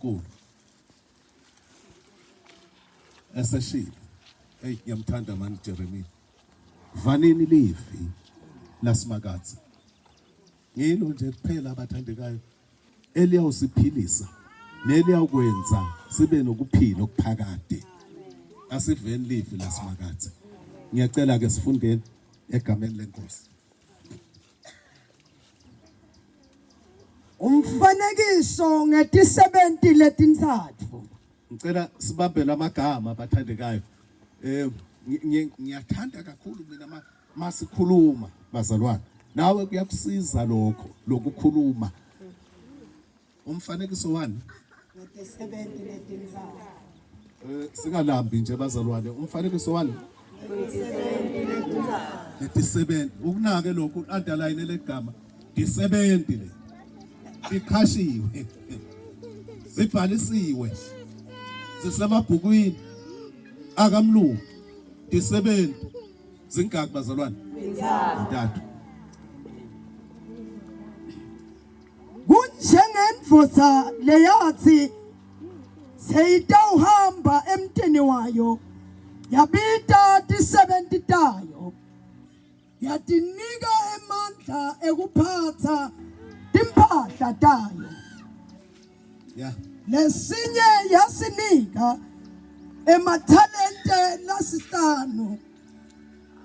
uNkulunkulu eseshilo. Hey, ngiyamthanda mani Jeremiah. Vanini livi lasimakadze. Ngilo nje kuphela abathandekayo eliyawusiphilisa neliyawukwenza sibe nokuphila okuphakade. Asiveni livi lasimakadze. Ngiyacela ke sifundeni egameni lenkosi. Umfanekiso ngetisebenti letintsatfu. Ngicela sibambe lamagama bathandekayo. Eh ngiyathanda kakhulu mina masikhuluma bazalwane. Nawe kuyakusiza lokho lokukhuluma. Umfanekiso wani? Ngetisebenti letintsatfu. Eh singalambi nje bazalwane. Umfanekiso wani? Letisebenti. Ukunake lokhu underline legama. Disebenti le. Iqhashiwe. Zibhalisiwe. Zisemabhukwini akamlungu. Disebenti. Zingaki bazalwane? Zintathu. Kunjengendvodza leyathi seyitawuhamba emtini wayo yabita tisebenti tayo yatinika emandla ekuphatsa timphahla tayo. Yeah. Lesinye yasinika emathalente lasihlanu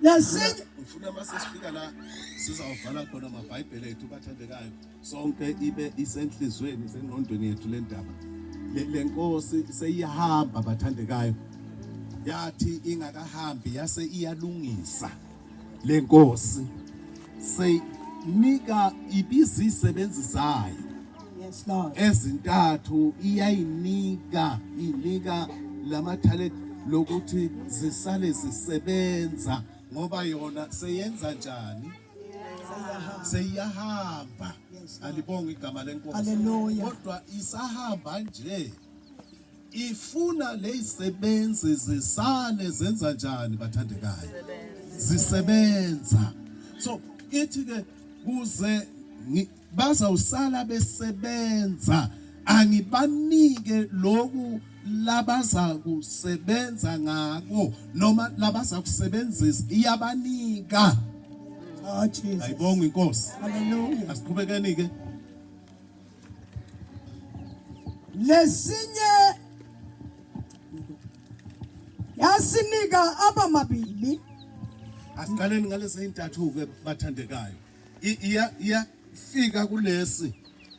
Lesinye ngifuna mase sifika la sizawuvala khona amabhayibheli ethu bathandekayo sonke ibe isenhlizweni isengqondweni yethu le ndaba le nkosi seyiyahamba bathandekayo yathi ingakahambi yase iyalungisa le nkosi seyinika ibiza izisebenzi zayo Yes Lord. Ezintathu iyayinika inika lamathalente lokuthi zisale zisebenza ngoba yona seyenza njani? Seyiyahamba. Alibonge igama lenkosi. Hallelujah. Kodwa isahamba nje ifuna lezisebenzi zisale zenza njani bathandekayo zisebenza so ithi ke kuze bazawusala besebenza angibanike lokhu labaza kusebenza ngako noma labaza kusebenzisa iyabanika. Oh Jesus. Ayibonge inkosi. Hallelujah. Asiqhubekeni ke. Lesinye yasinika abamabili. Asiqaleni ngalezi zintathu ke bathandekayo. Iya iyafika kulesi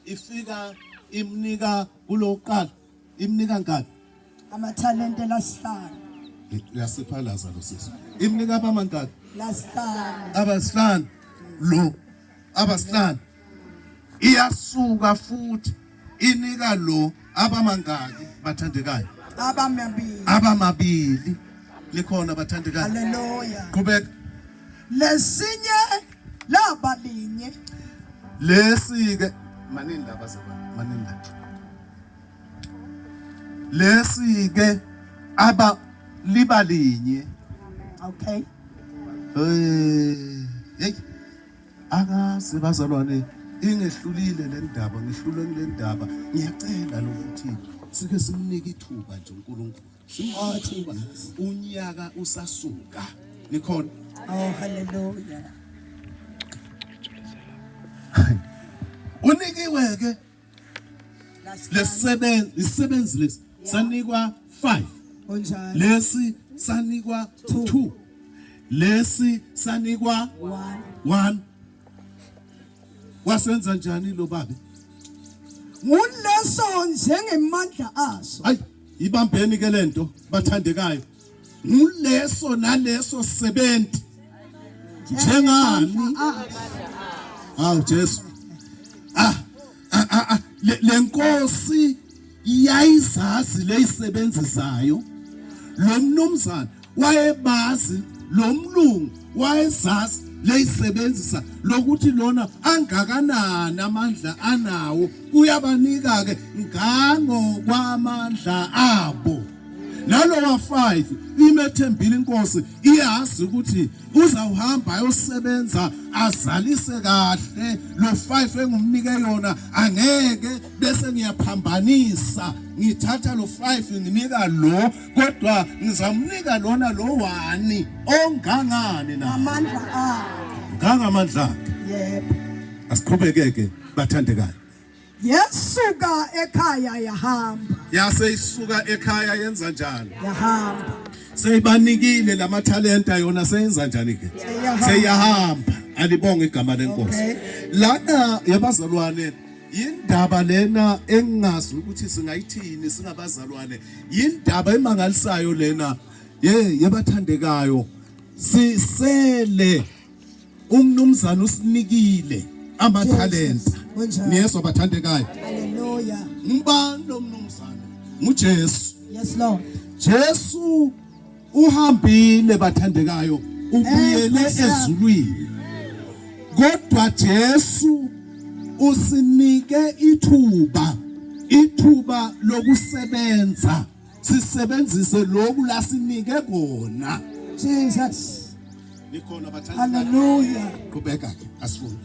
ifika imnika kulokuqala imnika ngani amathalente lasihlanu uyasiphalaza lo sisi imnika abamangaki lasihlanu abasihlanu lo abasihlanu iyasuka futhi inika lo abamangaki bathandekayo abamabili abamabili likhona bathandekayo haleluya qhubeka lesinye laba linye lesi ke manini la bazalwane manini la lesi ke aba liba linye okay hey hey Akaze bazalwane ingehlulile le ndaba ngihlulwe ngile ndaba ngiyacela lokuthi sike simnike ithuba nje uNkulunkulu simnike ithuba unyaka usasuka nikhona oh hallelujah unikiwe ke lesisebenzi isisebenzi lesi sanikwa 5 kunjalo lesi sanikwa 2 lesi sanikwa 1 wasenza njani lo babe nguleso njengemandla aso hayi ibambeni ke lento bathandekayo nguleso naleso sebenzi njengani hawu Jesu ah, ah, ah, ah. Le nkosi yayizazi leyisebenzi zayo lo mnumzana wayebazi lo mlungu wayezazi leyisebenzisa lokuthi lona angakanani amandla anawo uyabanika ke ngango kwamandla abo. Nalowa 5 imethembile inkosi, iyazi ukuthi uzawuhamba ayosebenza azalise kahle lo 5 engumnike yona, angeke bese ngiyaphambanisa ngithatha lo 5 nginika lo, kodwa ngizamnika lona lo 1 ongangani na amandla akhe, ngangamandla akhe. Yebo. Asiqhubekeke bathandekayo. Yesuka ekhaya yahamba. Yase isuka ekhaya yenza njani? Yahamba. Seyibanikile lamathalenta, yona seyenza njani ke? Seyahamba. Alibonge igama lenkosi. Okay. Lana yabazalwane, yindaba lena engingazi ukuthi singayithini singabazalwane. Yindaba emangalisayo lena. Ye yebathandekayo. Sisele umnumzana usinikile amathalenta. Kunjalo. Niyezwa bathandekayo? Hallelujah. Ngubani lo mnumzana? NguJesu. Yes Lord. Jesu uhambile bathandekayo, ubuyele Nkosi yami. ezulwini. Kodwa Jesu usinike ithuba lokusebenza, sisebenzise lokhu lasinike kona. Jesus. Nikhona bathandekayo? Hallelujah. Qhubeka ke, asifunde.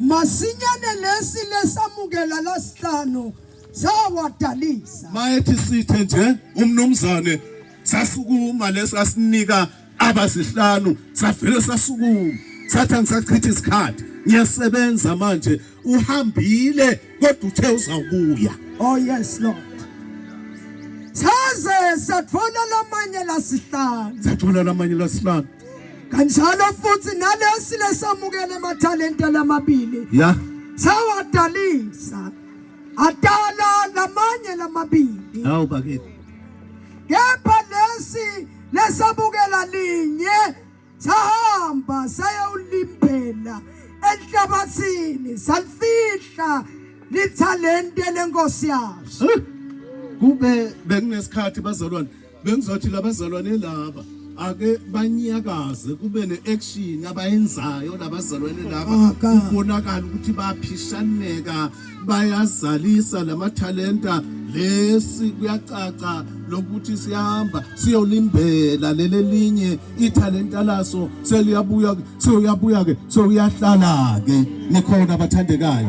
Masinyane lesi lesamukela lasihlanu sawadalisa. Mayethi sithe nje umnumzane, sasukuma leso asinika abasihlanu, savele sasukuma sathi angisachitha isikhathi, ngiyasebenza manje. Uhambile kodwa uthe uzawubuya. Oh yes Lord. Saze sathola lamanye lasihlanu. Sathola lamanye lasihlanu. Kanjalo futhi nalesi lesamukela emathalente lamabili. Ya. Sawadalisa. Atala lamanye lamabili. Hawu bakithi. Kepha lesi lesabukela linye sahamba sayawulimbela enhlabathini, salifihla lithalente lenkosi yaso. Kube bekunesikhathi bazalwane, bengizothi labazalwane laba ake banyakaze, kube ne-action abayenzayo labazalwane laba, Oh, God. kubonakala ukuthi baphishaneka, bayazalisa lamathalenta. Lesi kuyacaca lokuthi siyahamba siyolimbela leli linye ithalenta laso, seliyabuya, sewuyabuya ke, sewuyahlala ke. Nikhona abathandekayo?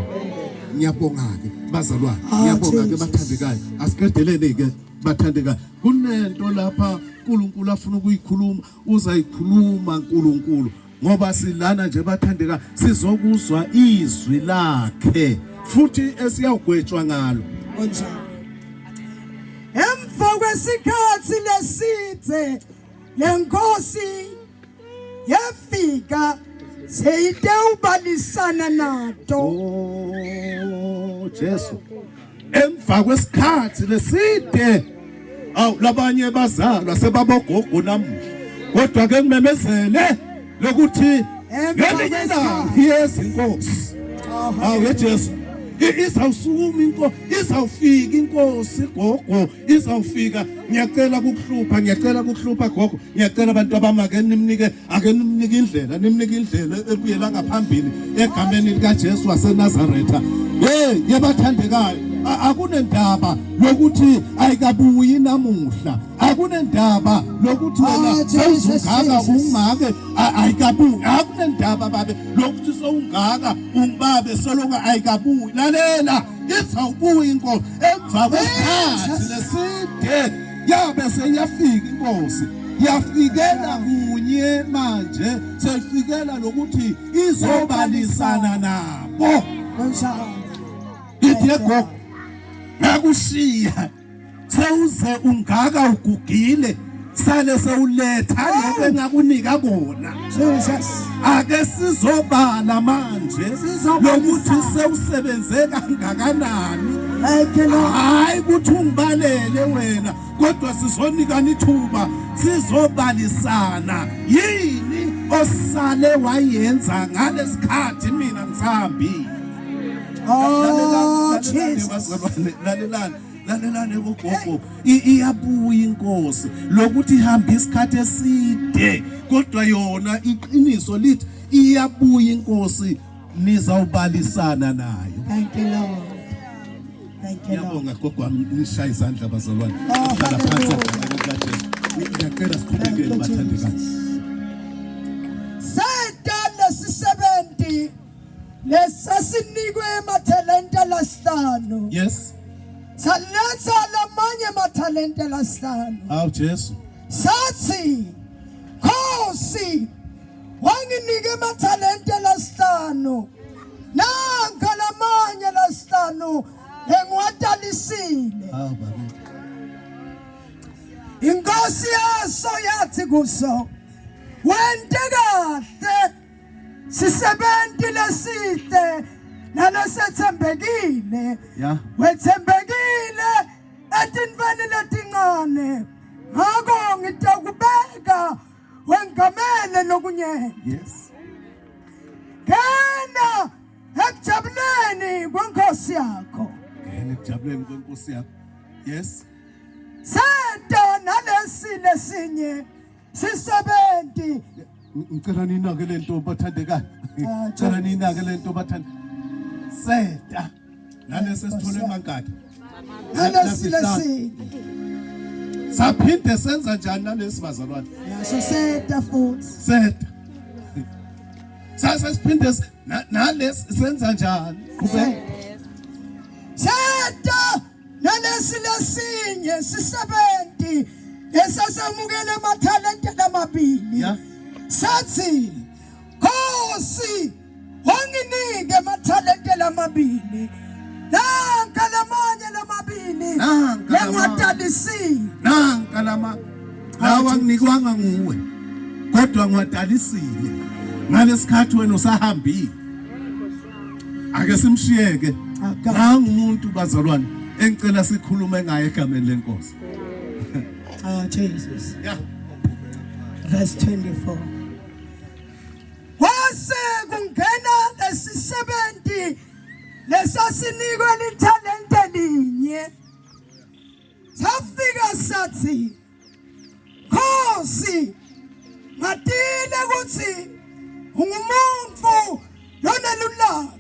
Ngiyabonga ke bazalwane. Ah, Ngiyabonga ke Jesus. bathandekayo. Asiqedeleni ke bathandekayo. Kunento lapha uNkulunkulu afuna ukuyikhuluma, uzayikhuluma uNkulunkulu, ngoba silana nje bathandeka sizokuzwa izwi lakhe futhi esiyawugwetshwa ngalo. Kunjalo. Emva kwesikhathi lesithe lenkosi yafika seyitewubalisana nato. Oh Jesu, emva kwesikhathi leside, awu labanye bazalwa sebabogogo namuhla, kodwa ke ngimemezele lokuthi Emva ngelinye ilanga kwesikhathi. iyeza inkosi. Awu ye Jesu, izawusukuma inkosi, izawufika inkosi gogo, izawufika. Ngiyacela kukuhlupha, ngiyacela kukuhlupha gogo, ngiyacela abantu abami, ake nimnike, ake nimnike indlela, nimnike indlela ebuyela ngaphambili egameni lika Jesu waseNazaretha. Hey yebathandekayo, akunendaba lokuthi ayikabuyi namuhla, akunendaba lokuthi wena Ah, Jesus, sewuzungaka Jesus. ungake, ayikabuyi. Akunendaba babe lokuthi sowungaka ungibabe soloko ayikabuyi. Lalela, izawubuya inkosi emva kwesikhathi Jesus. leside. Yabe seyiyafika inkosi, yafikela kunye manje, seyifikela lokuthi izobalisana nabo. Kunjalo. Ithi yegogo, ngakushiya sewuze ungaka ugugile, sale sewuletha lokho engakunika kona. Jesus. Ake sizobala manje Sizobalisana. lokuthi sewusebenze kangakanani. Thank you Lord. Hayi ukuthi ungibalele wena, kodwa sizonikana ithuba, sizobalisana yini osale wayenza ngalesikhathi mina ngisahambile. Oh Jesus. Bazalwane, lalelani, lalelani bogogo. Iyabuya inkosi, lokuthi ihamba isikhathi eside, kodwa yona iqiniso lithi iyabuya inkosi, nizawubalisana nayo. Thank you Lord. Thank you, Lord. Ngiyabonga gogo wami nishaya izandla bazalwane. Oh, Hlala phansi hallelujah. egameni likaJesu. Ngiyacela siqhubekele Thank you, bathandekayo. Jesus. Seta lesisebenti lesasinikwe emathalente lasihlanu. Yes. Saletha lamanye emathalente lasihlanu. Awu Jesu. Sathi Khosi wanginike emathalente lasihlanu. Nanka lamanye lasihlanu engiwatalisile. Awu baba. Inkosi yaso yathi kuso wente kahle sisebenti lesihle nalesethembekile Ya. wethembekile etintfweni letincane ngako ngitakubeka wengamele lokunyenti Yes. ngena ekujabuleni kwenkosi yakho Ngena ekujabuleni kwenkosi yakho. Yes. senta nalesi lesinye sisebenti Ngicela ninake lento bathandekayo. Ah, Ngicela ninake lento bathanda. Seta. Nalesi sithole emankatha. Nalesi lesinye Saphinde senza njani nalesi bazalwane? naso seta futhi Seta. Sase siphinde nalesi senza njani? Qhubeka. Seta nalesi lesinye sisebenti esasamukele amathalente lamabili Yeah. sathi Nkosi wanginike amathalente lamabili nanka lamanye lamabili Nanka lama- lengiwadalisile Nanka lama lawa nginikwanga nguwe kodwa ngiwadalisile ngalesikhathi wena usahambile. Ake simshiyeke. Aka. Nangu umuntu bazalwane engicela sikhulume ngaye egameni lenkosi. Oh Jesus Yeah. verse 24 Wase kungena lesisebenti lesasinikwe lithalente linye safika sathi Khosi ngatile ukuthi ungumuntu lonelulaka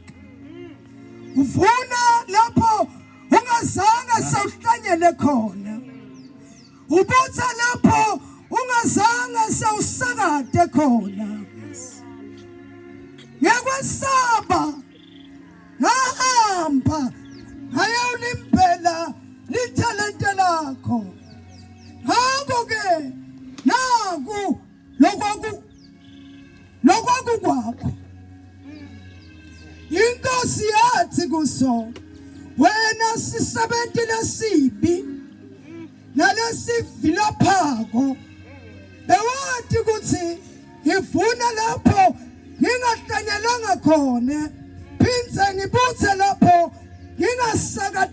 uvuna lapho ungazange sewuhlanyele khona ubutha lapho ungazange sewusakade khona ngekwesaba ngahamba ngayawulimbela lithalente lakho ngakho-ke naku lokwaku lokwakukwakho inkosi yathi kuso wena sisebenti lesibi nalesivilaphako bewati ukuthi ngivuna lapho ngingahlanyelanga khona phindze ngibuthe lapho ngingasaka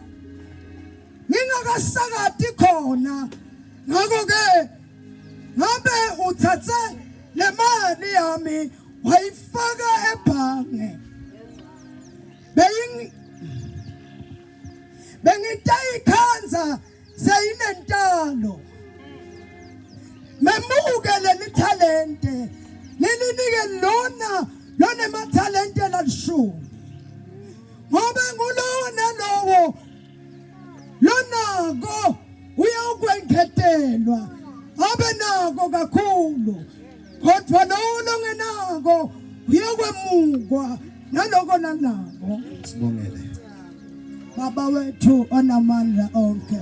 ngingakasakati khona ngakho-ke ngabe uthathe le mali yami wayifaka ebhange bengitayikhanza seyinentalo memuke leli talente lilinike lona lonemathalente lalishumi ngoba ngulowo nalowo lonako uyawukwengetelwa abe nako kakhulu kodwa lowo longenako uyokwemukwa naloko nanako Sibongele. Baba wethu onamandla onke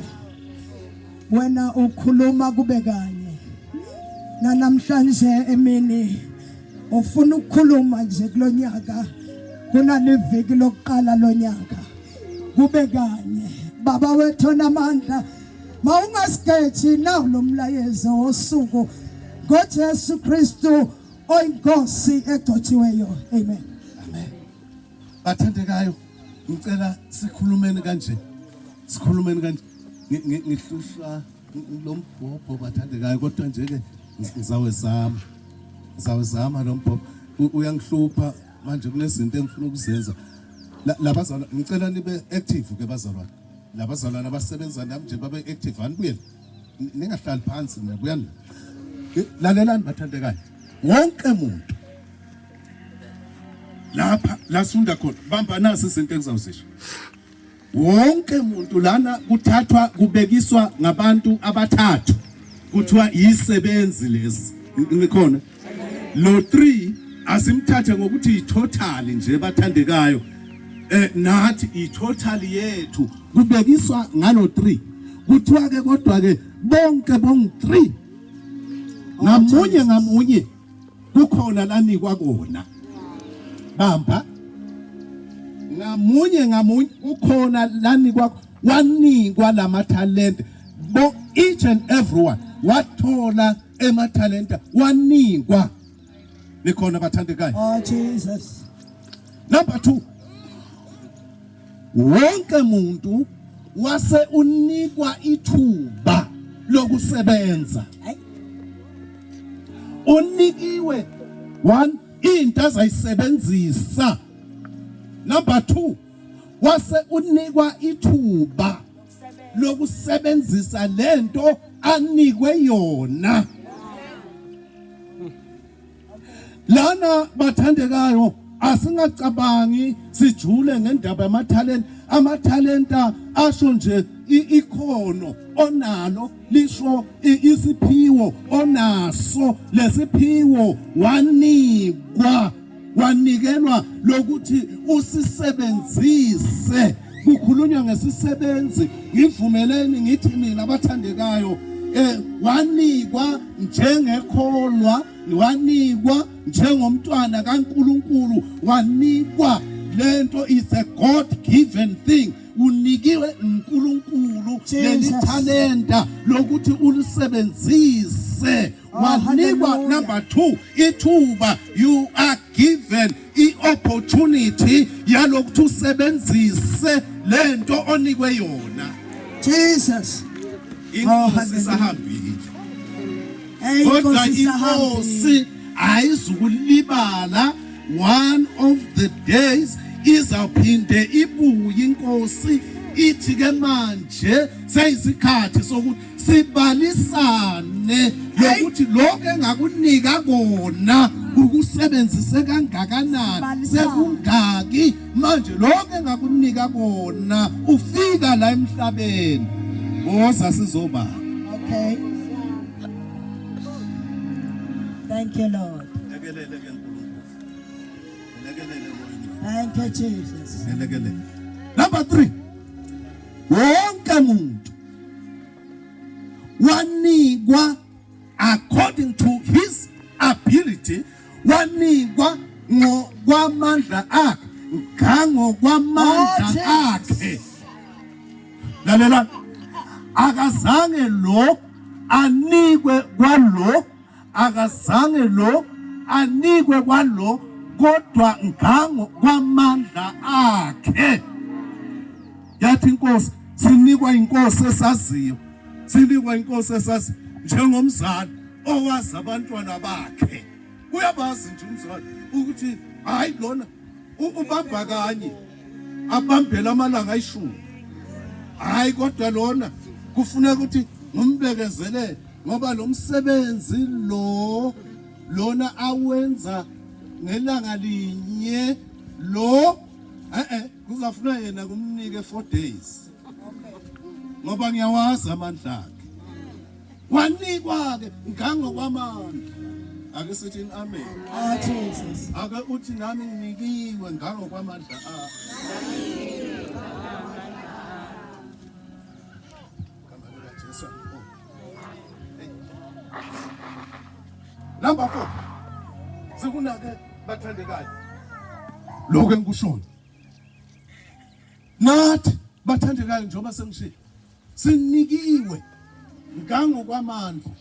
wena ukhuluma kube kanye nanamhlanje emini ufuna ukukhuluma nje kulonyaka kunaliviki lokuqala lonyaka kube kanye baba wethu onamandla mawungasigeji nawu lo mlayezo wosuku ngoJesu Kristu oyinkosi egcotshiweyo amen amen bathandekayo ngicela sikhulumeni kanje sikhulumeni kanje ngihlushwa lo mbhobho bathandekayo kodwa nje ke ngizawezama ngizawezama lo mbhobho uyangihlupha manje kunezinto engifuna ukuzenza labazalwane ngicela nibe active ke bazalwane labazalwane abasebenza nami nje babe active anibuyele ningahlali phansi nibuyani lalelani bathandekayo wonke umuntu lapha la sifunda khona bamba nasi izinto engizawuzisho. Wonke umuntu lana kuthathwa kubekiswa ngabantu abathathu, kuthiwa yisebenzi lesi. Nikhona? Lo 3 asimthathe ngokuthi i-total nje bathandekayo, nathi i-total yethu kubekiswa ngalo 3. Kuthiwa ke kodwa ke bonke bong 3 ngamunye ngamunye kukhona lanikwa kona. Bamba, ngamunye ngamunye kukhona lanikwa, wanikwa lamathalente bo, each and everyone wathola emathalenta, wanikwa. Nikhona bathandekayo? Oh Jesus. Number 2, wonke muntu wase unikwa ithuba lokusebenza. Unikiwe one into azayisebenzisa. Number 2, wase unikwa ithuba lokusebenzisa lento anikwe yona. Lana bathandekayo, asingacabangi sijule ngendaba yamathalenta. Amathalenta asho nje ikhono onalo, lisho isiphiwo onaso. Lesiphiwo wanikwa, wanikelwa lokuthi usisebenzise. Kukhulunywa ngesisebenzi, ngivumeleni ngithi mina abathandekayo, wanikwa njengekholwa, wanikwa njengomntwana kaNkuluNkulu, wanikwa lento is a God given thing. Unikiwe uNkulunkulu leli talenta lokuthi ulisebenzise. Wanikwa number 2 ithuba, you are given i-opportunity yalokuthi usebenzise lento onikwe yona. Jesus. Inkosi isahambile. Kodwa inkosi ayizukulibala, one of the days izawuphinde ibuye inkosi ithi ke manje seyisikhathi sokuthi sibalisane lokuthi lokho engakunika kona ukusebenzise kangakanani, sekungaki manje lokho engakunika kona ufika la emhlabeni, woza sizoba. Okay, thank you Lord. Lekelele ke uNkulunkulu, lekelele moya. Thank you Jesus. Lekelele. Number 3, wonke umuntu wanikwa according to his ability, wanikwa ngokwamandla akhe, ngangokwamandla akhe. Lalela, akazange lo anikwe kwalo, akazange lo anikwe kwalo, kodwa ngango kwamandla akhe. Yathi inkosi, sinikwa inkosi esaziyo, sinikwa inkosi esaziyo, njengomzali owazi abantwana bakhe. Uyabazi nje umzali ukuthi hayi lona ubamba kanye abambele amalanga ayishumi, hayi kodwa lona kufuneka ukuthi ngimbekezelele ngoba lo msebenzi lo lona awenza ngelanga linye lo kuzafuna yena kumnike 4 days ngoba ngiyawazi amandla akhe. Wanikwa ke ngangokwamandla. Ake sithi amen. Ah Jesus. Ake uthi nami nginikiwe ngangokwamandla akhe. Number 4. Sekunake bathandekayo. Lokho engikushoyo. Nathi bathandekayo, njengoba sengishilo, sinikiwe ngangokwamandla.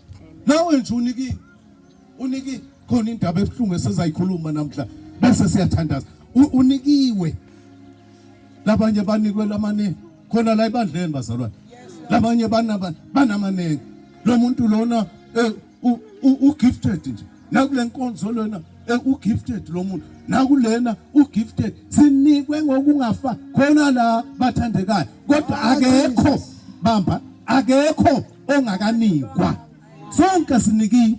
Nawe nje unikiwe. Unikiwe. Khona indaba ebuhlungu esizayikhuluma namhla bese siyathandaza. Unikiwe. Labanye banikwe lamaningi khona la ebandleni bazalwane. Labanye banamaningi. Lo muntu lona u-gifted nje. Nakule nkonzo lona u-gifted lo muntu. Nakulena u-gifted. Sinikwe ngokungafa khona la bathandekayo. Kodwa akekho bamba, akekho ongakanikwa. Sonke sinikiwe.